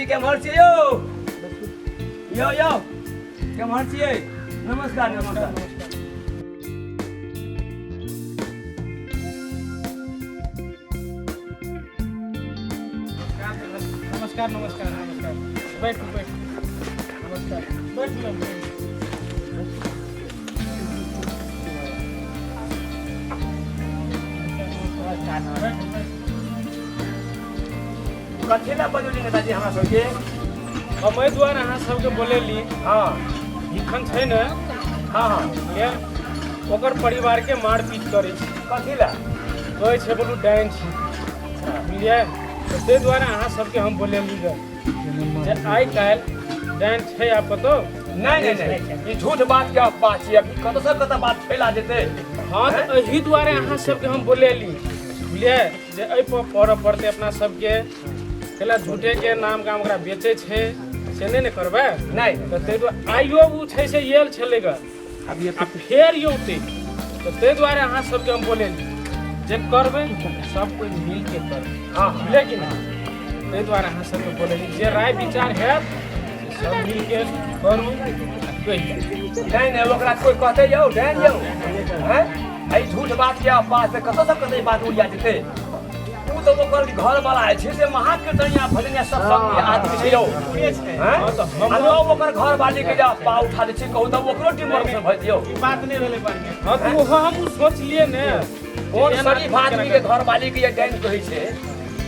नेताजी केम्हर छियै यौ? यौ यौ केम्हर छियै? नमस्कार नमस्कार। नमस्कार नमस्कार नमस्कार, बैठू बैठू। नमस्कार, बैठू ना, बैठू। बैठू बैठू। कथी लए बजौली नेताजी हमरा सबके? हम एहि दुआरे अहाँ सबके बोलेली। भिखन छै ने? हाँ हाँ। के ओकर परिवारके मारपीट करै छै। कथी लए? कहै छै बोलू डाइन छै, बुझलियै? तऽ ताहि दुआरे अहाँ सबके हम बोलेली गे जे आइ काल्हि डाइन छै आब कतौ? नहीं नहीं नहीं, ई झूठ बात के अफवाह छियै, अभी कतऽ से कतऽ बात फैला जेतै। हँ, तऽ एहि दुआरे अहाँ सबके हम बोलेली, बुझलियै, जे एहिपर पढ़ऽ पड़तै अपना सबके। कैला झूठेके नाम गाम ओकरा बेचै छै, से नहि ने करबै। नहीं। तऽ ताहि दुआरे आइयो ओ छै से आयल छलै ग, आ फेर औतै, तऽ ताहि दुआरे अहाँ सबके हम बोलेली जे करबै सब कोइ मिलके करबै। बुझलियै कि नहि? ताहि दुआरे अहाँ सबके बोलेली जे राय विचार हैत से सब मिलके करू आ कहियौ। नहीं नहीं, ओकरा कोई कहते यौ डाइन यौ हैं, एहि झूठ बात के अफवाह से कतऽ से कतऽ ई बात उड़िया जेतै। उ तऽ ओकर घर वाला छै से महाकीर्तनिया भजनिया सत्संगी आदमी छै यौ। हैं? हँ, तऽ आ हमरो लोग ओकर घर वाली के जे अफवाह उठा दै छै, कहू तऽ ओकरो टीम से भऽ दियौ। ई बात नहि भेलै बढ़िआँ। हँ, तऽ ओहो हमहूँ सोचलियै ने। कोन एना शरीफ आदमी के घर वाली के जे डाइन कहै छै,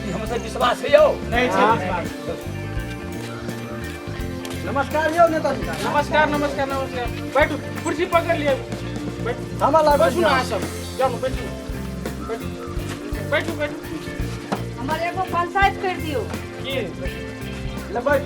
ई हमसब विश्वास है यौ? नहि छै विश्वास। नमस्कार यौ नेताजी। नमस्कार नमस्कार नमस्कार, बैठू, कुर्सी पकड़ लिअ, बैठू। हमरा लागल बैठू ने अहाँ सब, जाउ ने, बैठू बैठू बैठू बैठू। हमर एगो पंचायत कर दियौ। की? ले बैठ।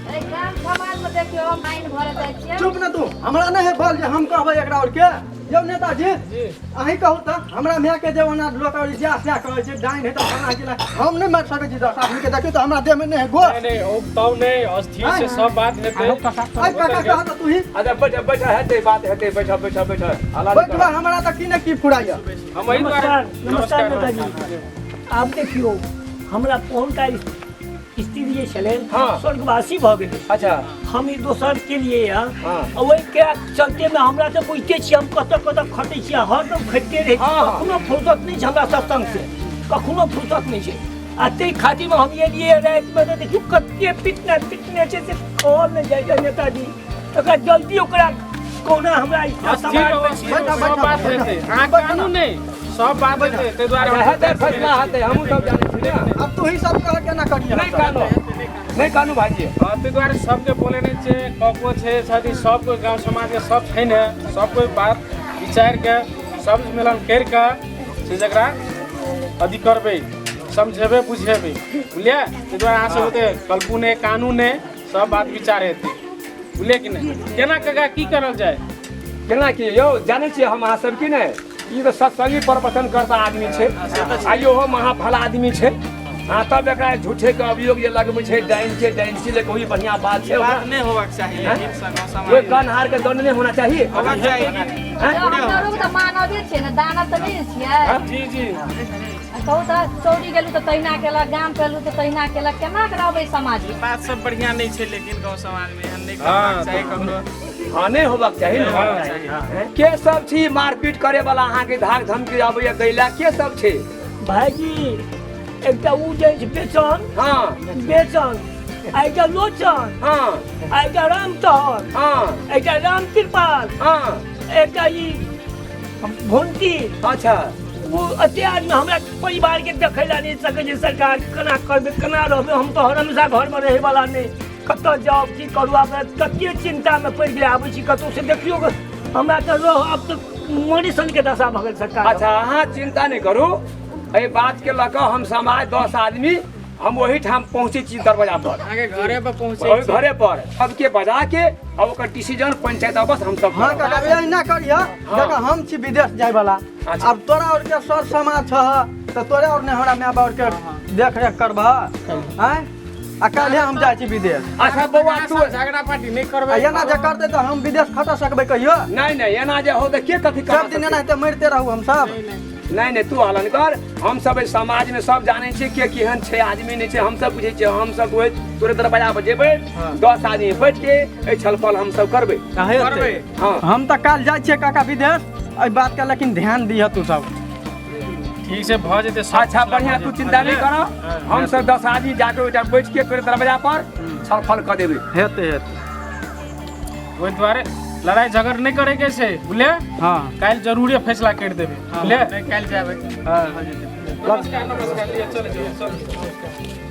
एहि गाम समाज में देखियौ हम पानि भरे जाइ छियै। चुप ने तू, हमरा नहि है बल जे हम कहबै एकरा और के। यौ नेताजी जी। अहीं कहू तऽ हमरा माय के जे ओना लोक और जा सएह कहै छै डाइन है तऽ फलाना चिल्ला, हम नहि मारि सकै छी 10 आदमी के। देखियौ तऽ हमरा देह में नहि है गोर। नहीं नहीं, ओ तब नहीं, अस्थिर से सब बात हेतै। आइ काका कह तऽ तू ही। अच्छा बैठ बैठ, हेतै बात हेतै, बैठ बैठ बैठ। हल्ला नहि बैठबा, हमरा तऽ की ने की फुराइया। हम एहि दुआरे। नमस्कार नमस्कार नेताजी। आब देखियौ हमरा पहुनका स्त्री जे छलै स्वर्गवासी भऽ गेलै। हम ई दोसर के लिए या ओहिके चलते में हमरा तऽ बुझिते छियै हम कतऽ कतऽ खटै छियै, हरदम खटिते रहै छी। कखनो फुर्सत नहि छै हमरा सत्संग से, कखनो फुर्सत नहि छै। आ ताहि खातिर हम एलियै रातिमे तऽ देखियौ कते पिटना पिटने छै से कहल नहि जाइ छै नेताजी। तकरा जल्दी ओकरा कहुना हमरा ई अस्थिर समाज रहू, मे अस्थिर बैठा, रहू, सब बैठा, बात बैठा। हेतै। अहाँ कानू नहि, सब बात हेतै, ताहि दुआरे हम हेतै फैसला हेतै, हमहूँ सब जानै छी ने। अब तू ही सब कह केना करियै। नहीं कानू नहीं कानू भाईजी। हँ, ताहि दुआरे सबके बोलेने छै, कको छै छथि सब कोइ, गाँव समाजके सब छै ने, सब कोइ बात विचारि के सब मिलन करि के से जकरा अथी करबै, समझेबै बुझेबै, बुझलियै? ताहि दुआरे अहाँ सब ओते कल्पू नहि कानू नहि, सब बात विचार हेतै, बुझलियै कि नहि? केना काका की करल जाय? केना की यौ, जानै छियै हम अहाँ सब की नहि, ई तऽ सत्संगी प्रवचन करता आदमी छै, आ इहो महा भला आदमी छै। हाँ, तब एकरा झूठे के अभियोग जे लगबै छै डाइन छै डाइन छै, लेकिन वही बढ़िया बात छै। बात नहि होबाक चाही, लेकिन गाँव समाज कोई कान हार के दंड नहीं होना चाहिए, होबाक चाही। हैं? हमरा लोग तऽ मानवे छियै ने, दानव तऽ नहि छियै। जी जी। आ कहू तऽ चौरी गेलहुँ तऽ तहिना केलक, गाम गेलहुँ तऽ तहिना केलक, केना के रहबै समाज में? बात सब बढ़िया नहीं छै, लेकिन गाँव समाज में एहन नहि करबाक चाही ककरो। हाँ, नहीं होबाक चाही ने। हैं? के सब छी मारपीट करे वाला अहाँ के धाक धमकी आबैया दैला, के सब छै? भाईजी एकटा उ जे छै बेचन, बेचन, आ एकटा लोचन, आ एकटा रामतहर, एकटा राम कृपाल, एकटा ई भुंटी। वो एते आदमी हमरा परिवार के देखै ला नहि सकै छै सरकार। केना करबै, केना रहबै? हम तऽ हमेशा घर में रहै वाला नहि, कतऽ जाउ की करू, आब कते चिंता में पड़ि गेलै। आबै छी कतहु से देखियौ हमरा तऽ रह आब तऽ मरी सन के दशा भऽ गेल सरकार। अच्छा अहाँ चिंता नहि करू, एहि बात के लऽ कऽ हम समाज 10 आदमी हम ओहिठाम पहुँचै छी दरवाजा पर, अहाँके घरे पर पहुँचै ओहि घरे पर सबके बजा के आ ओकर डिसीजन पंचायत अवश्य हम सब हाँ काका एहिना करिह। देखा हम छी विदेश जाय वाला, अब तोरा और के सर समाज छह तऽ तोरे और ने हमरा माय बाप के देख रेख करबह आँय? आ काल्हे हम जाइ छी विदेश। अच्छा बौआ तू झगड़ा पार्टी नहि करबै। आ एना जे करतै तऽ हम विदेश खटा सकबै कहियो? नहीं नहीं, एना जे हो तऽ के कथी सब दिन एनाहिते मरिते रहू हम सब। नहि नहि, तू हलन कर। हम सब एहि समाज में सब जानै छियै के केहन छै आदमी नहि छै, हम सब बुझै छियै। हम सब ओहि तोरे दरवाजा पर जेबै, 10 आदमी बैठ के एहि छलफल हम सब करबै। करबै। हाँ। हम तऽ काल्हि जाइ छियै काका विदेश, एहि बात के लेकिन ध्यान दिह तू सब। ठीक से भऽ जेतै सब। अच्छा बढ़िया, तू चिंता नहीं कर, हम सब 10 आदमी जाके ओहिठाम बैठ के तोरे दरवाजा पर छलफल कऽ देबै। हेतै हेतै। ओहि दुआरे लड़ाई झगड़ नहीं करे के छै, बुझलियै? हाँ। काल्हि जरूरे फैसला करि देबै, बुझलियै? काल्हि जाबै। हाँ। नमस्कार नमस्कार, लिअ, चलू चलू चलू।